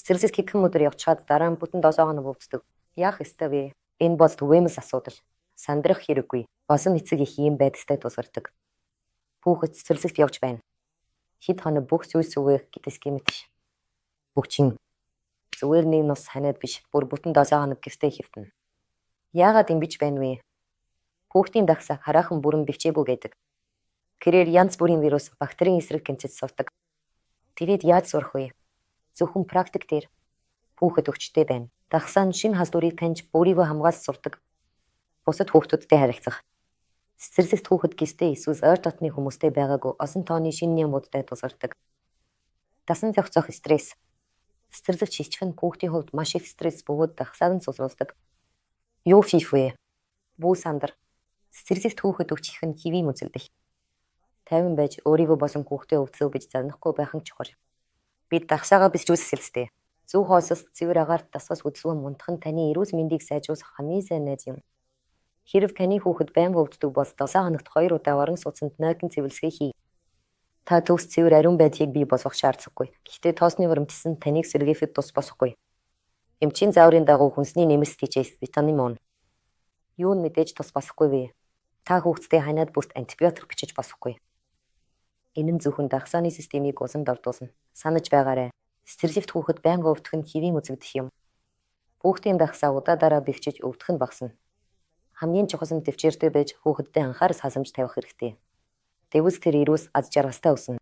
Цэцэрлэгт хэдхэн өдөр явчихаад дараа нь бүтэн 7 хоног өвддөг. Яах ёстой вэ? Энэ бол түгээмэл асуудал. Сандрах хэрэггүй. Болсон эцэг эх ийм байдалтай тулгардаг. Хүүхэд цэцэрлэгт явж байна. Хэд хоног бүх зүйл зүгэх гэдээс гэмт. Бөгчин. Зүгээр нэг нус ханиад биш. Бүр бүтэн 7 хоног гэртээ хэвтэнэ. Яагаад ингэж байна вэ? Хүүхдийн дагсаа хараахан бүрэн бэхжээгүй гэдэг. Тэрээр янз бүрийн вирус, бактерийн эсрэг гэмтэж сурдаг. Тэгээд яаж сурах вэ? Зөвхөн практик дээр хүүхэд өвчтөй байна. Дагсаа нь шинэ халдварыг таньж өөрийгөө хамгаалж сурдаг. Бусад хүүхдүүдтэй харилцах. Цэцэрлэгт хүүхэд гэртээ эсвэл ойр дотны хүмүүстэй байгаагүй олон тооны шинэ юмнуудтай тулгардаг. Дасан зохицох стресс. Цэцэрлэгт шилжих нь хүүхдийн хувьд маш их стресс бөгөөд дагсааг нь цуглуулдаг. Юу хийх вэ? Бүү сандар. Цэцэрлэгт хүүхэд өвчих нь хэвийн үзэгдэл. Тайван байж өөрийгөө болон хүүхдээ өвдсөө гэж занахгүй байх нь чухал. Бид дагсаагаа бэхжүүлэх хэрэгтэй. Зөв хоолсос, цэвэр агаарт дасгал хөдөлгөөн унтах нь таны эрүүл мэндийг сайжруулах хамгийн сайн найз юм. Хэрэв таны хүүхэд байнга өвддөг бол 7 хоногт 2 удаа орон сууцнд нойтон цэвэрлэгээ хий. Та төгс цэвэр ариун байдлыг бий болгох шаардлагагүй. Гэхдээ тоосны хуримтлал нь таныг сэргээхэд тус болохгүй. Эмчийн зааврын дагуу хүнсний нэмэлт тэжээс витамин мөн. Юу нь мэдээж тус болохгүй вэ? Та хүүхэдтэй ханиад бүрт антибиотик бичиж болохгүй. Энэ нь зөвхөн дагсааны системийг улам дордуулна. Санаж байгаарай. Цэцэрлэгт хүүхэд байнга өвдөх нь хэвийн үзэгдэх юм. Хүүхдийн дагсаа удаадаараа бэхжиж өвдөх нь багасна. Хамгийн чухал нь тэвчээртэй байж хүүхэдтэй анхаарал халамж тавих хэрэгтэй. Тэгвэл тэр эрүүл аз жаргалтай өснө.